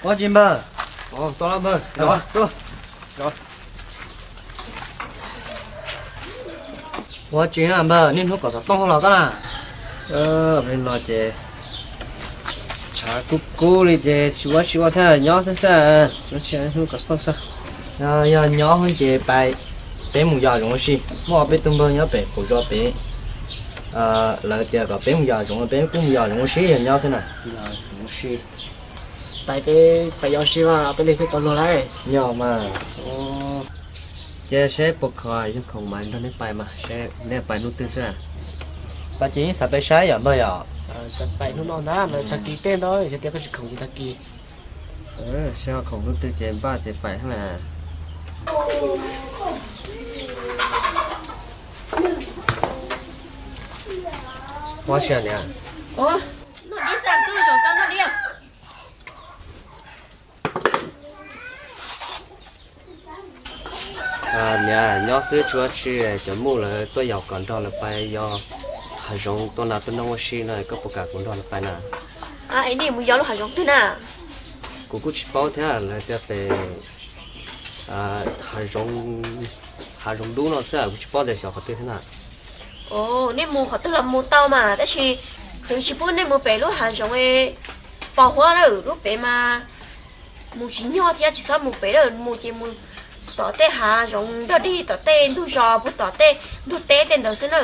Ua tsi npawg? Ua tsi na npawg, niaj hnub kom xov tooj hauj los tod na. Li no ces tshav kub kub li ces tsis ua tsi ua thiab, nyob xwb xwb, tsis ua tsi, niaj hnub kom xov tooj xwb. Yog nyob ces pais, peb mus yos zoov ua si, muaj ob peb tug npawg nyob pem qaum zos pem, lawv tias kom peb mus yos zoov, peb kuj mus yos zoov ua si, yog nyob xwb na. Pais peb pais yos ua si mas peb li thiaj tau luag lauj. Yog mas. Ces seb puas khov, yog khoom mas nrog neb pais mas, seb neb pais hnub twg xwb. Pais ces yeej xav pais saib yom npawg yom. Xav pais hnub no ntag, tag kis tej ntawd xyov tias koj tsis khoom ces tag kis. Seb ho khoom hnub twg ces npaj ces pais thiab na. Ua tsi niam? Niam, nyob xwb tsis ua tsi, cov muj lawv tuaj yaum kom nrog lawv pais yos hav zoov tua nas tua noog ua si no, koj puas kam kuv nrog lawv pais na? Es nej mus yos lub hav zoov twg na? Kuv kuj tsis paub thiab, lawv tias pem hav zoov, hav zoov dub no xwb, kuv tsis paub tias xyov qhov twg thiab na. Nej mus qhov twg los mus tau mas, tab sis txwv tsis pub nej mus pem lub hav zoov pos huab na, lub pem mas mus tsis nyog thiab, tsis txhob mus pem lawm, mus ces mus tom tej hav zoov dog dig, tom tej ntug zos, puag tom tej ntug teb tej ntawd xwb na.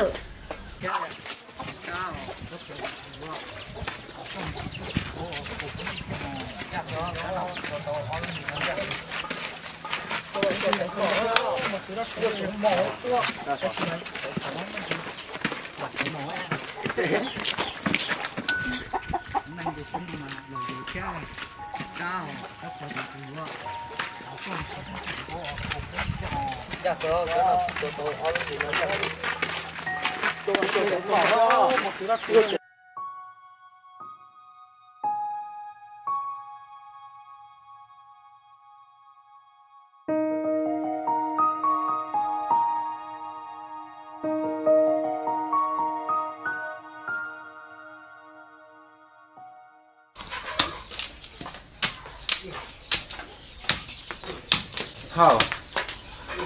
Hauj,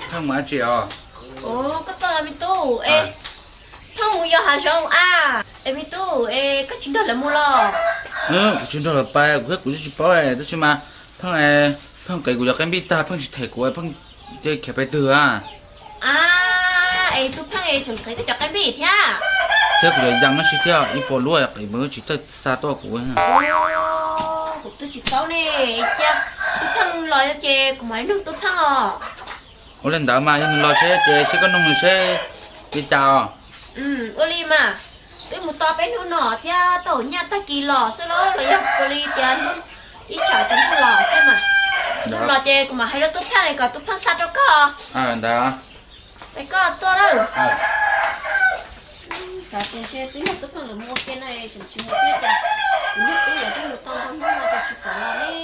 Pheej mus dab tsi os? Koj tuaj los me tub, es Pheej mus yos hav zoov a, es me tub, es koj tsis nrog lawv mus los? Kuv tsis nrog lawv pais, kuv thiab kuv twb tsis paub, tab sis mas Pheej, Pheej qiv kuv cov qaib npij tag, Pheej tsis them kuv, Pheej khiav pais twg a? A, es tub Pheej es tseem qiv koj cov qaib npij thiab? Thiab kuv cov yas tab sis thiab ib puas lub qiv mas tsis tawj xa tuaj kuv. Kuv twb tsis paub ne, cia tub Pheej los ces kuv mam li nug tub Pheej os. Ua li ntawd mas yog nws los seb ces seb koj nug nws seb li cas os. Ua li mas, twb mus tau peb hnub no thiab, tau nyaj tag kis los xwb los los yog ua li tias hnub ib tsam tsaus ntuj los thiab mas. Ntuj los ces kuv mam hais rau tub Pheej kom tub Pheej xa rau koj. Ntawd. Es koj tuaj lawm. Xav tias ntshe twb yog tub Pheej lawv mus ua ke no tseem tsis mus thiab cas. Kuv niag tub yuav twb mus tau ntau hnub no ces tsis pom los li.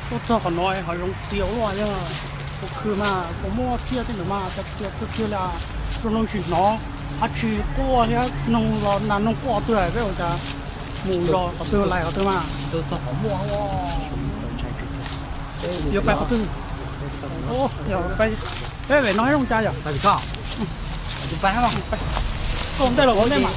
Tuaj txog qhov no hav zoov txias ua luaj, kuv khwv mas kuv muaj phiaj tej ntawd mas txias kawg kiag li as. Zoo no tsis hnov dab tsi quaj thiab, noog los nas noog quaj twg, peb ua cas mus zos qhov twg lais qhov twg mas. Yuav pais qhov twg? Peb pem no zoo cas yom? Koj ntej los kuv ntej mas.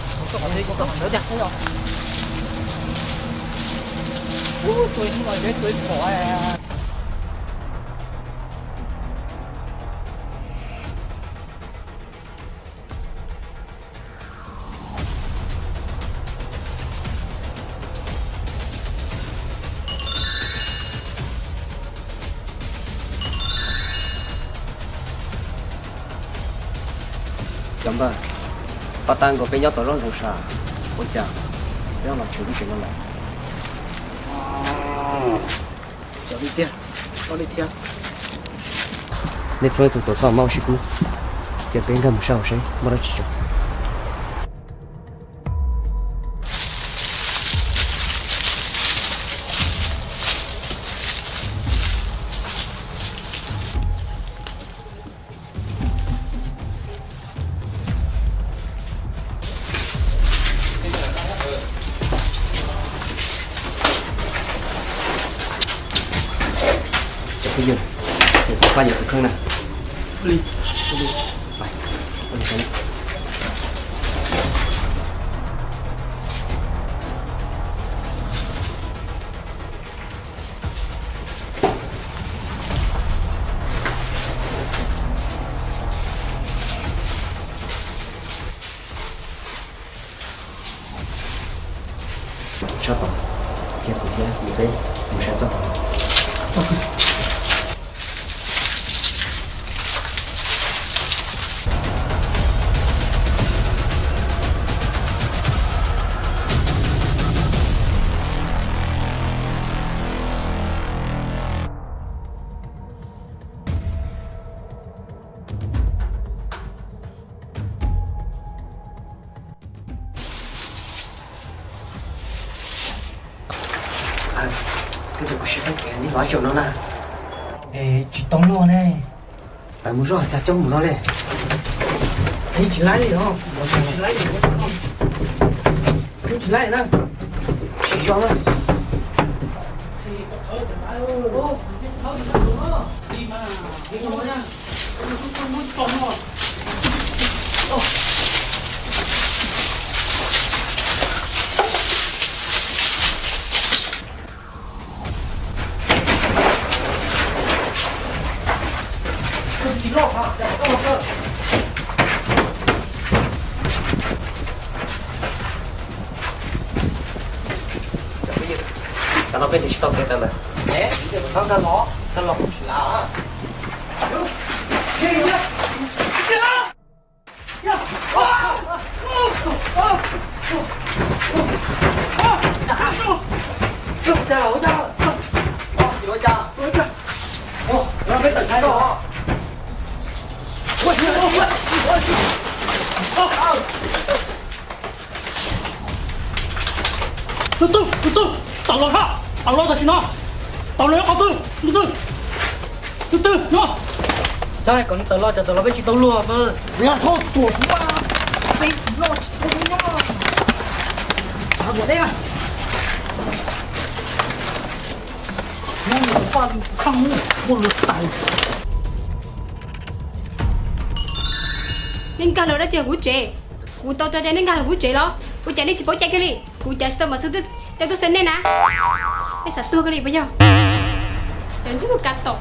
Cov npawg, pab tab nkaus peb nyob tom zos Ntxoov Sam, ua cas peb los tseem ib tsev no lawm? Xyov li tiag, xyov li thiab. Nej txhua leej txhua tus tuav txhob maj ua sib kub, cia peb nkag mus sab hauv seb muaj dab tsi tso. Cov phooj ywg, kuv pab yuav tus kheej na. Tshaj tawm, cia kuv thiab yawg peb mus saib txoj hauv. Koj tus kuv sib faib kev, nej los tsaum no na. Tsis tau luag ne. Tawm mus zoj, cas coob mus no li. Tsis laib li os, tsis laib li, tsis laib na. Siv zog na. Tam no peb nrhiav tsis tau kev tawm lawm. Nkag los, nkag los kuv tsis lav. Tus twg, tus twg, tawm los sab, tawm los tam sim no. Tawm los nyob qhov twg, tus twg, tus twg nyob? Txhob kom nws tawm los, tawm los peb tsis tau luag mas. Txhob tsuas kuv, peb tsis loj tsis tau nyob. Txav kuv deb. Nyob tus paj khaj muaj luag tais. Nej nkag los dab tsi kuv tsev? Kuv tau tso cai nej nkag los kuv tsev los? Ua cas nej tsis paub cai kiag li? Kuv cav tsis tau mas xwb, coj tuaj xeeb nej na. Nej xav tuag kiag li puas yog? Cov ntsej muag kav tom,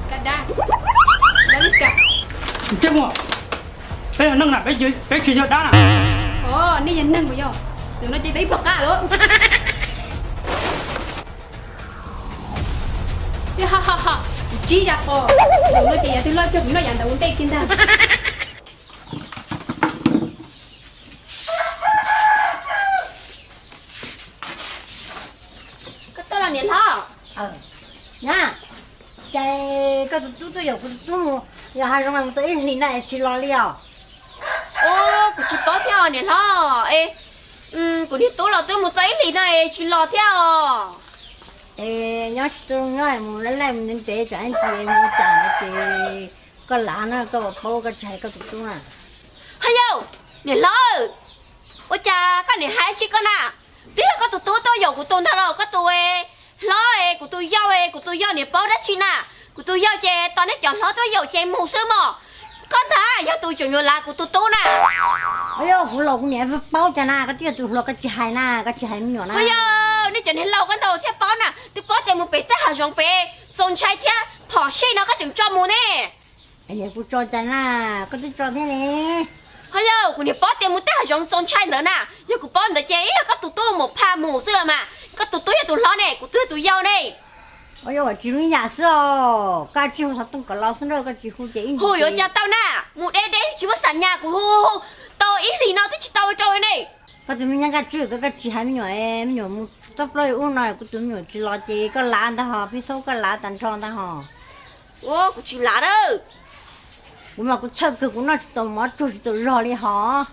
kav dab, dab li kam. Ntsej muag, peb yog neeg na, peb tsis yog dab na. Os, nej yog neeg puas yog? Tus no ces tau ib pluag qab lawm. Kuv tsib ya qos, tus no ces yav twg loj cuag kuv noj yav ntawd ua ntej kiag ntag. Koj tuaj los niam hlob? Na, ces koj tus tub twb yaum kuv tus tub mus yos hav zoov mus tau ib hlis no es tsis los li os? Kuv tsis paub thiab os niam hlob. Es kuv niag tub los twb mus tau ib hlis no es tsis los thiab os. Es nyob tsis tau, nyob mus laj laj mus ntev ntev tsam ib ntsis mus ua cas no ces koj lav na, koj puas paub, koj tsis hais koj tus tub na. Ho yog, niam hlob, ua cas koj niam hais tsis koj na? Twb yog koj tus tub tuaj yaum kuv tus ntag los koj tus hlob, kuv tus yau, kuv tus yau niam paub dab tsi na? Kuv tus yau ces tos nej cov hlob tuaj yaum ces mus xwb mog. Koj ntag yog tus tseem yuav lav kuv tus tub na. Yog kuv los kuv niam paub cas na, koj twb yog tus hluas koj tsis hais na, koj tsis hais me nyuam na. Yog nej cov niag laus koj ntag thiaj paub na, twb paub tias mus pem tej hav zoov pem txaus ntshai thiab phom sij no koj tseem tso mus ne. Kuv tso cas na, koj twb tso thiab ne. Ho yog kuv niam paub tias mus tej hav zoov txaus ntshai ntawd na, yog kuv paub ntawd ces ib yog koj tus tub mus pha mus xwb los mas, koj tus tub yog tus hlob ne, kuv tus tub yog tus yau ne. Yog tsis zoo yam xwb os, koj tsis hu xov tooj kom los xwb na, koj tsis hu ces ib hu yuav cas tau na, mus deb deb tsis muaj xam nyas, kuv hu hu tau ib hlis no twb tsis tau rau ne. Koj tus me nyuam nkaj tswb, koj tsis hais me nyuam, me nyuam mus txob plaub ub no kuv tus me nyuam tsis los ces koj lav ntag hos, peb xaub koj lav tag nrho ntag hos. Kuv tsis lav na. Kuv mas kuv txhawj kawg, kuv noj tsis tau mov, tsuag tsis tau zog li hos.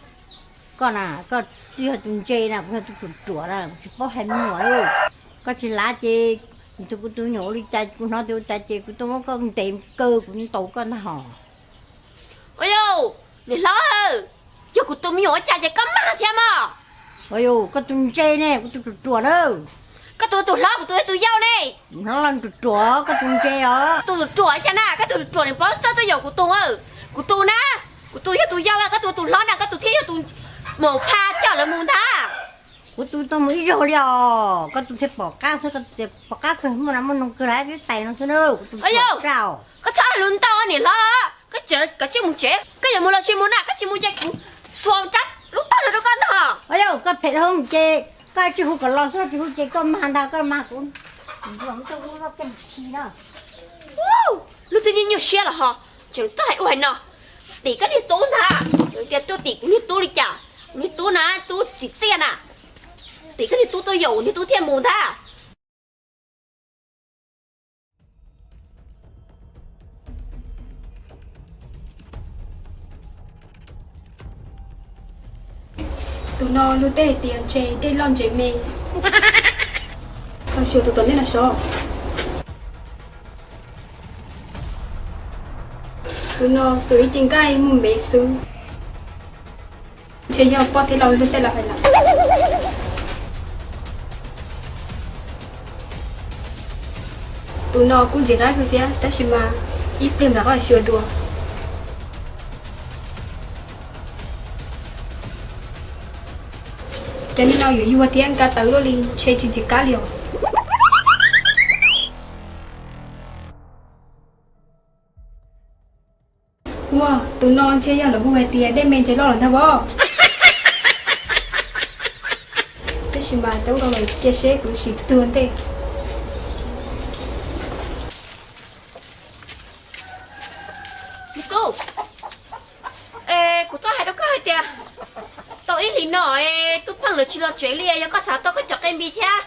Koj na, koj twb yog tus ntse na, kuv yog tus ruam ruam na, kuv tsis paub hais me nyuam li. Koj tsis lav ces kuv tus me nyuam ua li cas, kuv hnov tias ua cas ces kuv tuaj muab koj ntes kaw kuv ntaus koj ntag hos. Ua yog, niam hlob, yog kuv tus me nyuam ua cas ces koj mag thiab mog. Ua yog, koj tus ntse ne, kuv tus ruam ruam na. Koj tus tus hlob, kuv tus tus yau ne. Hnov los ruam ruam, koj tus ntse os. Tus ruam ruam cas na, koj tus ruam ruam nws paub txawj tuaj yaum kuv tus, kuv tus na, kuv tus yog tus yau, koj tus tus hlob na, koj tus thiaj yog tus mus pha coj lawv mus ntag. Kuv tus tau mus ib zaug li os, koj tus thiaj pom qab xwb, koj tus pom qab kawg, muaj nas muaj noog kawg lawm peb tais no xwb na, kuv tus pom qab os. Koj txhob hais lus ntau niam hlob, koj tseem, koj tsis mus tsev, koj yuav mus los tsis mus na, koj tsis mus ces kuv xuas rab lub tog no rau koj ntag. Yog koj phem dhau ces koj tsis hu kom los xwb, tsis hu ces koj mag ntag, koj mag kuv. Lub twb nyuaj nyuaj siab los ho tseem tuaj hais ua hais no. Tim koj niag tub ntag, tias tuaj tim kuv niag tub li cas? Kuv niag tub na, tub txim txiaj na. Tim koj niag tub tuaj yaum niag tub thiaj mus ntag. Tus no luag tej hais tias ntses dej loj ntses me. Txog xyuas tus tom ntej no sov. Tus no xuas ib ce nqaij muag mev xwb. Ntshe yog poj thiab los luag tej los hais lawm. Tus no kuj ntxim qab kawg thiab, tab sis mas ib pliag mam rov qab xyuas dua. Cov niag no yuav yuag thiab nka tawv luaj li, ntshe tsis ntxim qab li os. Ua, tus no ntshe yog lawv hu hais tias dej me ntses loj los ntag os. Tab sis mas coob rau lawm cia seb kuv sim tuag ntej. Me tub, kuv tuaj hais rau koj hais tias tau ib hlis no tub pheej lawv tsis los tsev li, yog koj xav tau koj cov qe npis thiab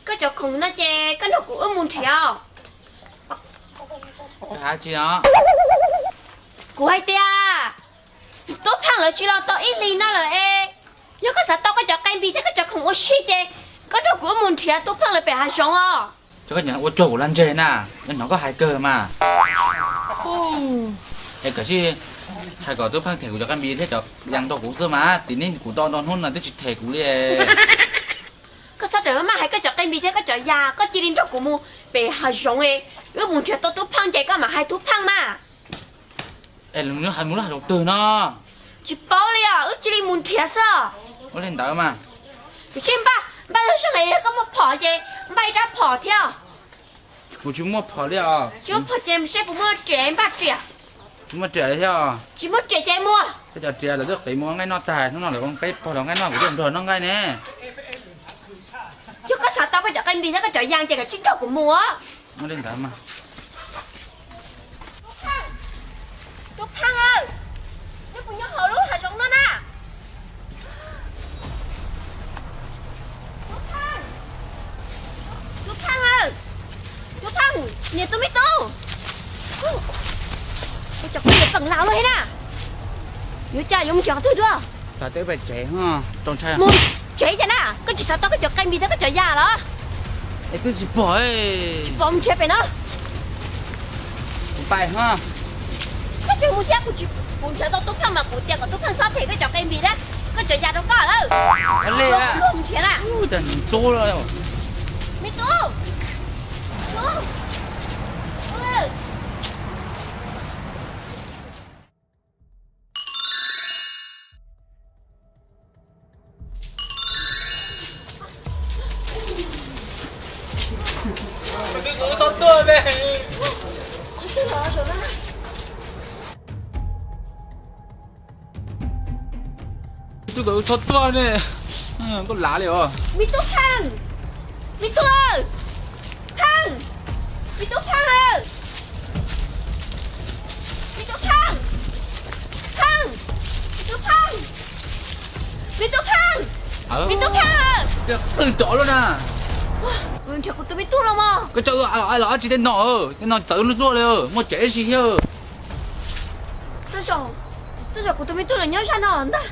koj cov khoom no ces koj nrog kuv wb mus nrhiav. Kuv hais tias tub pheej lawv tsis los tau ib hlis no lawm es, yog koj xav tau koj cov qe npis thiab koj cov khoom ua si ces koj nrog kuv wb mus nrhiav tub pheej lawv pem hav zoov os. Ua cuag kuv lag ntseg na, hnov koj hais kawg mas. Es koj tsis hais kom tub pheej them kuv cov qe npis thiab cov yas rau kuv xwb mas, tim neb kuv tau ntau hnub no twb tsis them kuv li. Koj txhob rawm maj maj hais koj cov qe npis thiab koj cov yas, koj cia li nrog kuv mus pem hav zoov, wb mus nrhiav tau tub pheej ces koj mam hais tub pheej mas. Es mus lub hav zoov twg no? Tsis paub li os, wb cia li mus nrhiav xwb. Ua li ntawd mas. Tiam sis npaj, npaj zoo zoo, yog koj muaj phom ces npaj ib rab phom thiab. Kuv tsis muaj phom li os. Tsis muaj phom ces seb puas muaj riam, npaj riam. Tsis muaj riam li thiab. Tsis muaj riam ces mus. Peb cov riam lawv twb qiv mus ua nqaij noj tag, hnub no lawv ua nqaij pog los nqaij noj, kuv twb nrog noj nqaij ne. Yog koj xav tau koj cov qe npis thiab koj cov yas ces koj tsis nrog kuv mus. Ua li ntawd mas. Tub Pheej, nej puas nyob hauv lub hav zoov no na? Tub Pheej, Tub Pheej, Tub Pheej, niam tub me tub, koj cov qe npis peem laus lawm thiab na. Yuav cas yuav mus nrhiav qhov twg dua? Mus tsev cas na, koj tsis xav tau koj cov qe npis thiab koj cov yas los? Es twb tsis pom, tsis pom mus nrhiav pem no. Kuv pais ho. Koj tseem mus thiab, kuv tsis, Kuv nrhiav tau Tub Pheej mas kuv tias kom Tub Pheej txhob them koj cov qe npis thiab koj cov yas rau koj. Luag mus nrhiav na. Me Tub, Tub. Tub, kom wb txhob tuaj ne, koj lav li os. Me Tub Pheej, Me Tub, Pheej, Me Tub Pheej, Me Tub Pheej, Pheej, Me Tub Pheej, Me Tub Pheej, Me Tub Pheej. Qwj rov lawm na. Nrhiav kuv tus me tub los mas. Koj coj wb los dab tsi tej no, tej no txawv luaj luaj li, muaj tsev ib si thiab. Tej zaum kuv tus me tub lawv nyob zaj no ntag.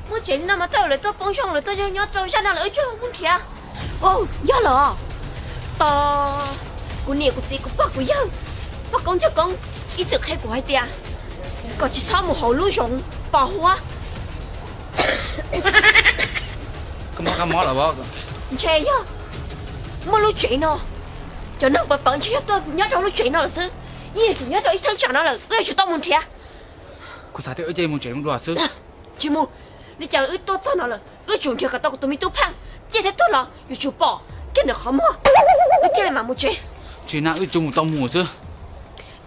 Muaj tsev li no mas tej zaum lawv tuaj poob zoo lawv tuaj nyob rau zaj no lawv wb tsis mus nrhiav. Yog los, tos kuv niam kuv txiv kuv pog kuv yawg, poj koob coj koob ib txwm qhia kuv hais tias kom tsis txhob mus hauv lub zoov pos huab. Ntshe yog muaj lub tsev no, cov neeg pov pawv ntshe yog tuaj nyob rau lub tsev no lawm xwb. Yeej yog tsum nyob rau ib thaj tsam no lawm wb yuav tsum tau mus nrhiav. Kuv xav tias wb cia li mus tsev mus dua xwb. Tsis mus, li cas los wb tuaj txog no lawm wb tsum nrhiav kom tau kuv tus me tub Pheej, ciaj thiab tuag los yuav tsum pom kiag ntawm qhov muag wb thiaj li mam mus tsev. Tsis na wb tsuas mus tau mus xwb.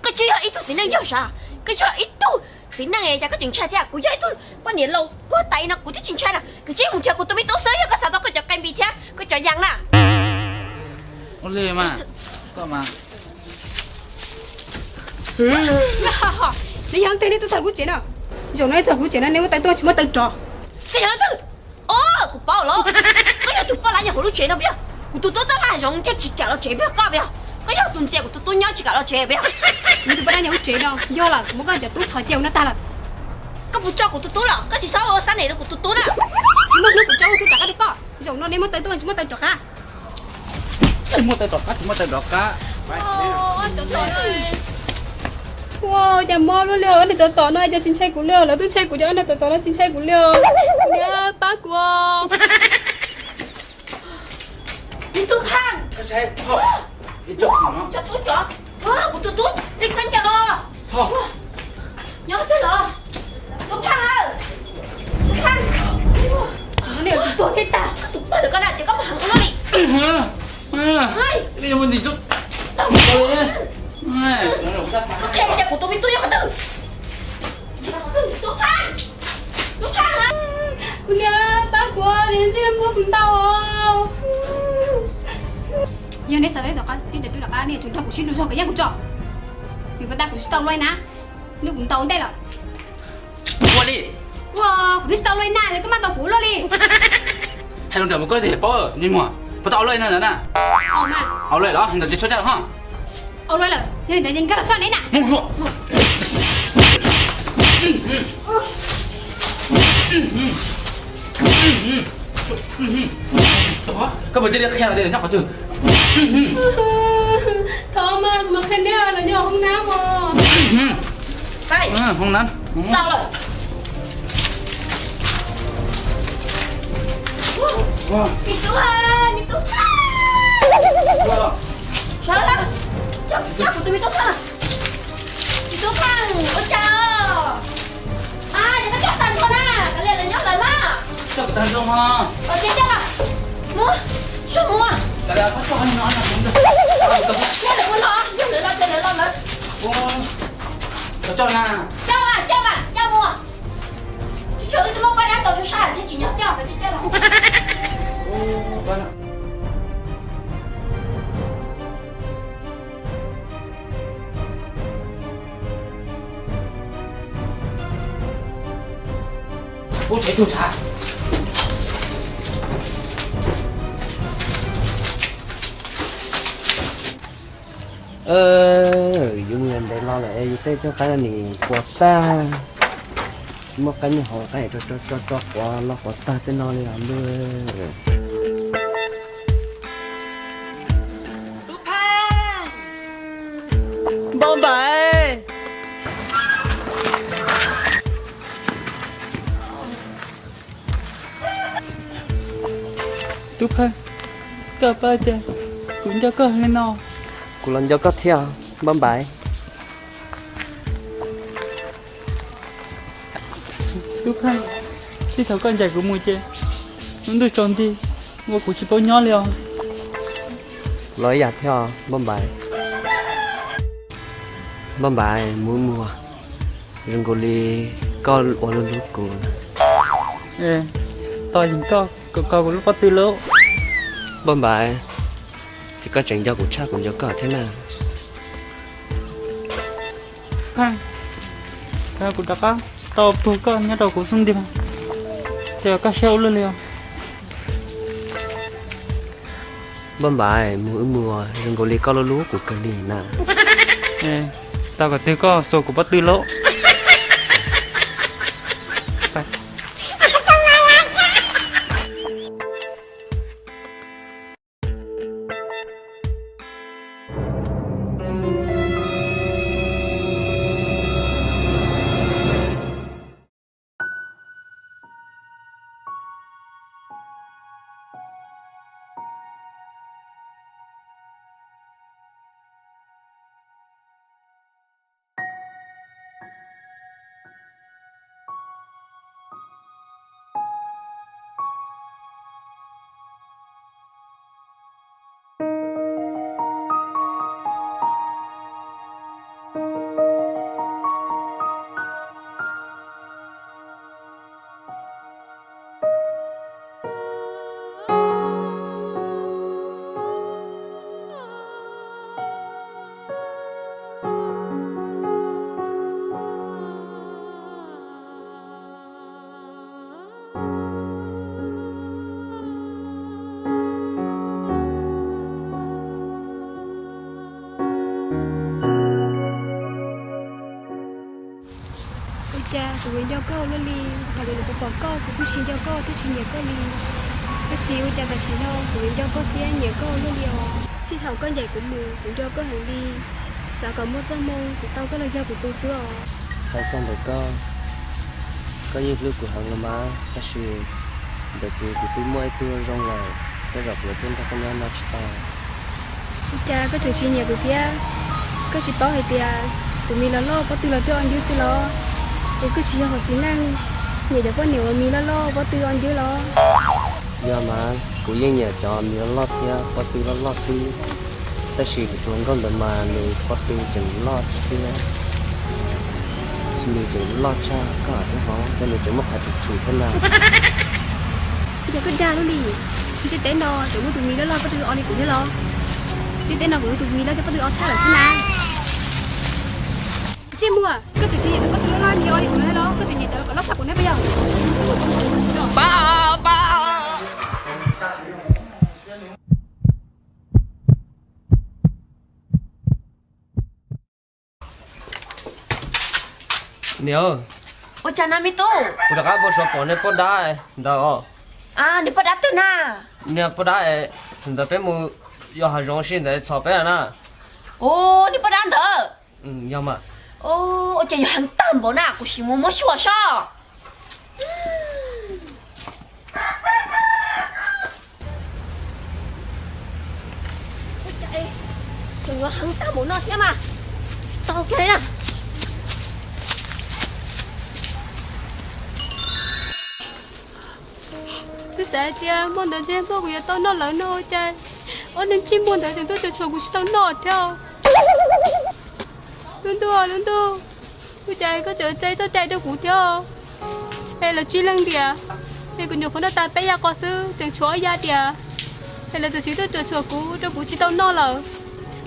Koj tsis yog ib tug txiv neej yog sav, koj tsis yog ib tug txiv neej cas koj tseem ntshai thiab. Kuv yog ib tug poj niam laus kuv tais no kuv twb tsis ntshai na. Koj tsis mus nrhiav kuv tus me tub xwb yog koj xav tau koj cov qe npis thiab koj cov yas na. Ua li mas, koj mas. Neb yog leej twg neb tuaj txog kuv tsev no? Zaum no neb txog kuv tsev no neb muab taw tuaj tsis muab taw rov? Koj yog leej twg? Os, kuv paub lawm, koj yog tus poj lav nyob hauv lub tsev no puas yog? Kuv tus tub tuaj laj zoov thiaj tsis kam los tsev puas yog koj puas yog? Koj yog tus ntxias kuv tus tub nyob tsis kam los tsev puas yog? Neb tus poj lav nyob hauv tsev no yog lawm, kuv muab koj cov tub txhos cia kuv noj tag lawm. Koj puas tso kuv tus tub los koj tsis txhob ua xab nes rau kuv tus tub na. Tsis muaj hnub kuv tso kuv tub rov qab rau koj. Zaum no neb muab taw tuaj tsis muab taw rov qab? Muab taw rov qab tsis muab taw rov qab. Ua cas mob luaj li os, neb tsov tom no cas tsis ntshai kuv li os, lawv twb ntshai kuv cov neb tsov tom no tsis ntshai kuv li os. Kuv niam pab kuv os. Me tub Pheej, cov tub cov, kuv tus tub li koj ncaws os. Nyob twg los? Tub Pheej, Tub Pheej. Tus no nws tuag thiab tag, koj tus pog lawm koj na ces koj mus heev ua luaj li. Koj qhia tias kuv tus me tub nyob qhov twg? Tub Pheej, Tub Pheej. Kuv niam pab kuv, nws ntsej muag kuv ntau. Yog neb xav tau tom qab tib ncaws twb tom qab, nej yuav tsum nrog kuv sib nrug zog kom yeej kuv tso. Vim puas tas kuv tsis tau luaj na, nws kuv ntau ntej lawm. Ua li, ua kuv twb tsis tau luaj na, koj maj tau kuv luaj li. Hais lus nram mus koj tias paub ni muag, puas tau luaj na ntawd na? Au luaj los ntawd tsis tshua caj ho. Au luaj lawm, yog li ntawd nkag los soj neb na. Koj puas cia li qhia los tias nyob qhov twg? Thov mas, kuv mam qhia neb, los nyob hoob nab os. Hoob nab. Tau lawm. Me tub, me tub Pheej. Sawv lawm, coj kuv tus me tub Pheej. Me tub Pheej, ua cas? Ces koj coj tag nrho na, kav liam lawv nyob lawv mas. Coj kuv tag nrho mas. Ces coj mas, mus, soj mus. Yog lawv ua los, yog lawv los ces lawv los lawv. Coj mas, coj mas, coj mus. Tsis tshuav wb twb muab pab dab tau sab sab thiab tsis nyob coj, coj los. Ub, tsev tug sav. Yus mus ntev los lawm, yus tej tug qaib no nim quav tag. Tsis muaj qaib nyob hauv, qaib tso tso tso quav los quav tag tej no li os ntuj. Tub Pheej, Npauj Npais. Tub Pheej, koj pab ces kuv nco koj heev li no. Kuv los nco koj thiab, Npauj Npaiv. Tub Pheej, txij thaum koj ncaim kuv mus ces lub ntuj tsaus nti, ua kuv tsis paub nyob li os. Los ib yam thiab os Npauj Npaiv. Npauj Npaiv, mus mus, zoo nkaus li koj ua luaj luaj kuv. Tos yeej koj kom kho kuv lub pob tw lauj. Npauj Npaiv, ces koj tseem nco kuv tshaj kuv nco koj thiab na. Pheej, kuv rov qab tau puag koj nyob rau kuv xub ntiag, ces koj siab ua luaj li os. Npauj Npaiv, mus wb mus, zoo nkaus li koj luaj luaj kuv kawg li na. Tau kom twg koj xuas kuv pob tw lauj. Ua cas kuv yuav nco koj luaj li, thaum ub kuv pom koj kuv kuj tsis nco koj thiab tsis nyiam koj li. Tab sis ua cas tam sim no kuv yuav nco koj thiab nyiam koj luaj li os. Txij thaum koj ncaim kuv mus kuv nco koj heev li, xav kom muaj txoj hmoo kuv tau koj los yog kuv tus xwb os. Hais txog ntawm koj, koj yeej hlub kuv heev los mas, tab sis ntawm kuv kuv twb muaj ib tug zoo lawm, tej zaum kuv yuav tuaj nrog koj nyob no tsis tau. Ua cas koj tseem tsis nyiam kuv thiab? Koj tsis paub hais tias tus mis loj loj pob tw los twb o ncwb xwb los? Es koj tsis yog hom txiv neej nyiam cov poj niam uas mis loj loj pob tw o ncwb los? Yog mas, kuv yeej nyiam cov mis loj loj thiab pob tw loj loj xwb, tab sis kuv tus hluas nkauj ntawd mas nws pob tw tseem loj thiab, nws tseem loj tshaj koj thiab hov, thiab nws tseem muaj qhov tshwm tshwm thiab ntag. Ua cas koj dag luaj li? Ntiaj teb no tseem muaj tus mis loj loj pob tw o li kuv thiab los? Ntiaj teb no kuv yog tus mis loj thiab pob tw o tshaj lawm xwb na. Ntsej muag, koj tseem tsis nyiam tus pob tw loj loj mis o li kuv thiab los? Koj tseem nyiam cov kom loj tshaj kuv thiab puas yog? Pab, pab. Niam, ua cas na me tub? Kuv rov qab mus suav pom nej poj dab ntawd. Niag poj dab twg na? Niag poj dab ntawd peb mus yos hav zoov si ntawd txhom peb na. Niag poj dab ntawd. Yog mas. Ua cas yuav heev tag npaum na, kuv sim mus muab xyuas sob. Ua cas tseem yuav heev tag npaum no thiab mas. Tsis tau kiag li na. Twb xav hais tias hmo ntawd ntshe hmo kuv yuav tau noj lawm no, ua cas ob neeg ntsej muag ntawd tseem tuaj cuam tshuam kuv tsis tau noj thiab. Lub ntuj, lub ntuj, ua cas koj tseem tsa txoj cai rau kuv thiab? Es lawv tsib leeg tiag, es kuv nyuam qhuav noj tas peb ya qos xwb tseem tshuav ob ya tiag. Es lawv tam sim tuaj cuam tshuam kuv rau kuv tsis tau noj lawm.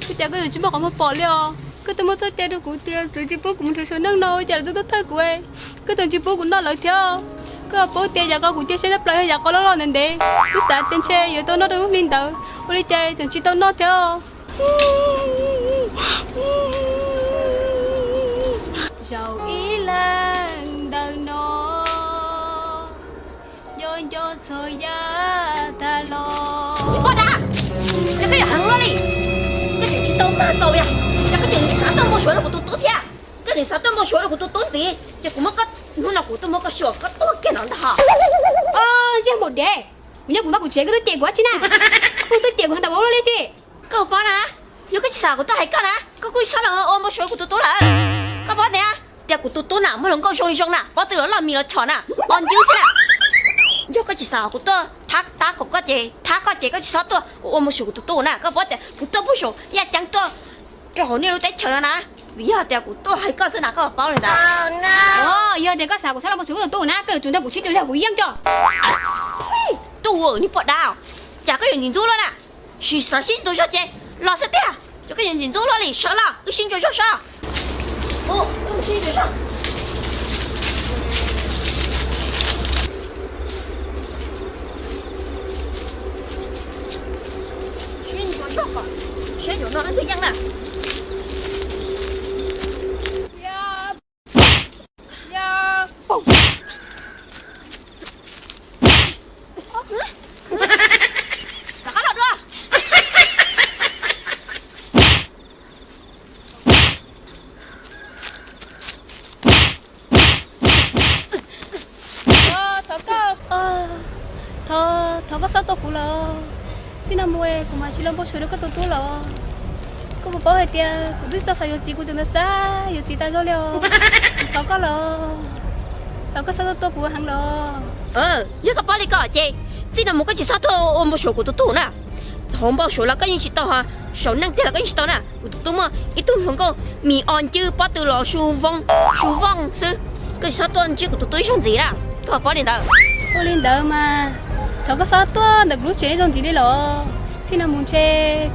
Ua cas koj tseem tsis muaj qhov muag pom li os? Koj twb muab txoj cai rau kuv tias txawm tsis pub kuv mus nrhiav saum neej no, ua cas lawv twb tuaj thawj kuv es koj tseem tsis pub kuv noj lawm thiab? Koj paub tias yav ko kuv cia siab tshaj plaws yog yav qos loj loj ntev ntev. Twb xav tias ntshe yuav tau noj rau lub hli ntawd, ua li cas tseem tsis tau noj thiab. Zaum ib leeg ntawm no nco nco txog yav tag los. Poj dab, koj yuav heev luaj li, koj tseem tsis tau noj tau yog, koj tseem xav tuaj npau suav rau kuv tus tub thiab, koj tseem xav tuaj npau suav rau kuv tus tub ntxiv, ces kuv muab koj, hnub no kuv tuaj muab koj xyuas koj tuag kiag no ntag. Ntsej muag dev, Kuv nyob kuv vaj kuv tsev koj tuaj cem kuv dab tsi na? Koj tuaj cem kuv ntawm ua luaj li tsi? Koj paub na, yog koj tsis xav kom kuv tuaj hais koj na, koj kuj txhob los ua npau suav kuv tus tub lawm. Koj paub tias, tias kuv tus tub na muaj hluas nkauj zoo li zoo na, pob tw los loj mis los chom na, o ncwb xwb na. Yog koj tsis xav kom kuv tuaj thab tab kaum koj ces, thab koj ces koj tsis txhob tuaj ua npau suav kuv tus tub na. Koj paub tias kuv tuaj puag saum yaj ceeb tuaj rau hauv nej lub teb chaws no na, vim yog tias kuv tuaj hais koj xwb na, koj paub li ntawd. Yog tias koj xav kuv txhob los npau suav koj tus tub na, koj yuav tsum nrog kuv sib ntaus zog kuv yeej coj. Tub, nws pom dab, cas koj yuav ntxim ntxub luaj na? Sim xav sib ntaus zog ces los xwb tiag, ces koj yuav ntxim ntxub luaj li, sawv los wb sib ntaus zog seb. Sib ntaus zog kom seb zaum no leej twg yeej na. Rov qab los dua. Thov koj, thov, thov koj txhob tua kuv los. Txij no mus kuv mam tsis los npau suav rau koj tus tub los. Koj puas paub hais tias kuv twb tsis tau xav yuav txiv, kuv tseem ntawd xav yuav txiv tas zog li os. Thov koj los, thov koj txhob tua kuv heev los. Yog koj paub li ko ces txij no mus koj tsis txhob tuaj ua npau suav kuv tus tub na. Txhob npau suav los koj yeej tsis tau, saum neej tiag los koj yeej tsis tau na. Kuv tus tub muaj ib tug hluas nkauj mis o ncwb pob tw los su vooj su vooj xwb. Koj tsis txhob tuaj ntsib kuv tus tub ib zaug ntxiv na, koj paub li ntawd. Ua li ntawd mas thov koj txhob tuaj ntawm kuv lub tsev ib zaug ntxiv li los. Txij no mus ntshe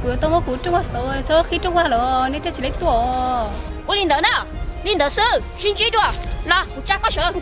kuv yuav tau muab kuv rooj vag xauv txhob qhib rooj vag los nej thiaj tsis laib tuaj. Ua li ntawd na, li ntawd xwb, sib ntsib dua, los kuv tsa koj sawv.